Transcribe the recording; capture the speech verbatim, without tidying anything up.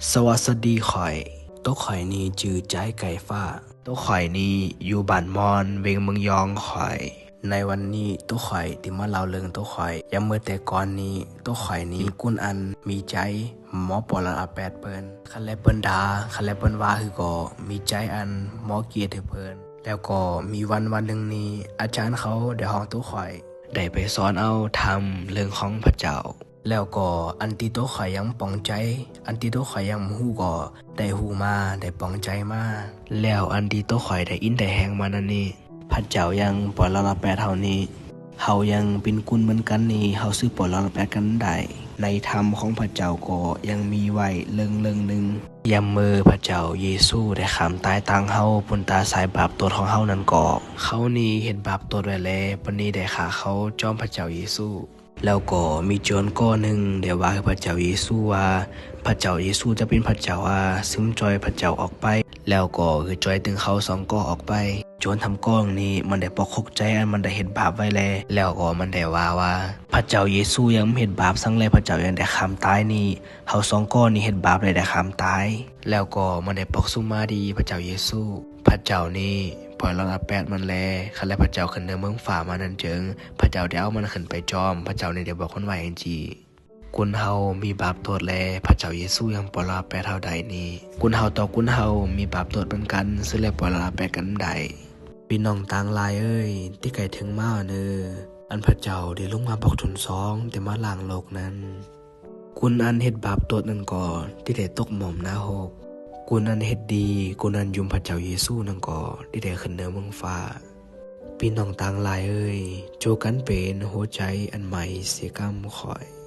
สวัสดี ข้อย โตข้อยนี้จื้อจายไก่ฟ้า โตข้อยนี้อยู่บ้านมอน แขวงเมืองยอง ข้อย ในวันนี้โตข้อยตี้มาเล่าเรื่องโตข้อย ยามเมื่อแต่ก่อนนี้ โตข้อยนี้เป็นคนอันมีใจหมอปอหลอดอาแปดเปิ้น คันแลเปิ้นด่า คันแลเปิ้นว่าหื้อก็มีใจอันหมอเกลียดหื้อเปิ้น แล้วก็มีวันวันหนึ่งนี้ อาจารย์เขาได้ฮ้องโตข้อย ได้ไปสอนเอาธรรมเรื่องของพระเจ้า แล้วก็อันตี้โตข้อยยังบ่ปองใจ อันตี้โตข้อยยังบ่ฮู้ก็ได้ฮู้มา ได้ปองใจมา แล้วอันตี้โตข้อยได้ยินได้แฮงมานั้นนี้ พระเจ้ายังปล่อยหลอดอาแปดเฮานี้ เฮายังเป็นคนเหมือนกันนี้ เฮาซื่อปล่อยหลอดอาแปดกันได้ ในธรรมของพระเจ้าก็ยังมีไว้เรื่องเรื่องหนึ่ง ยามเมื่อพระเจ้าเยซูได้ข้ามตายตังเฮา ปูนตาสายบาปโตษของเฮานั้นก็ เขานี้เฮ็ดบาปโตษไว้แล บัดนี้ได้ฆ่าเขาจอมพระเจ้าเยซู แล้วก็มีโจรก้อหนึ่งได้ว่าหื้อพระเจ้าเยซูว่า พระเจ้าเยซูจะเป็นพระเจ้าอา ซึ่งจ่อยพระเจ้าออกไป แล้วก็หื้อจ่อยตึงเขาสองก้อออกไป โจรทำก้อนี้มันได้ปอกคกใจอันมันได้เฮ็ดบาปไว้แล แล้วก็มันได้ว่าว่า พระเจ้าเยซูยังบ่เฮ็ดบาปสังแล พระเจ้ายังได้ข้ามตายนี้ เฮาสองก้อนี้เฮ็ดบาปได้ได้ข้ามตาย แล้วก็มันได้ปอกสุมาดีพระเจ้าเยซู พระเจ้านี้ปล่อยหลอดอาแปดมันแล คันแลพระเจ้าขึ้นเหนือเมืองฟ้ามานั้นเจิง พระเจ้าได้เอามันขึ้นไปจอม พระเจ้านี้ได้บอกคนว่าอย่างจี คนเฮามีบาปโตษแล พระเจ้าเยซูยังปล่อยหลอดอาแปดเฮาได้นี้ คนเฮาต่อคนเฮามีบาปโตษเหมือนกัน ซื่อแลปล่อยหลอดอาแปดกันได้ พี่น้องตังหลายเอ้ย ตี้ใก้เถิงมาเนอ อันพระเจ้าได้ลงมาบอกตนสอง ตี้มาล้างโลกนั้น คนอันเฮ็ดบาปโตษนั้นก็ตี้ได้ตกหม้อมนรก คนอันเฮ็ดดี คนอันยมพระเจ้าเยซูนั้นก็ตี้ได้ขึ้นเหนือเมืองฟ้า พี่น้องตังหลายเอ้ย โจกันเป็นหัวใจอันใหม่เสียกำข้อย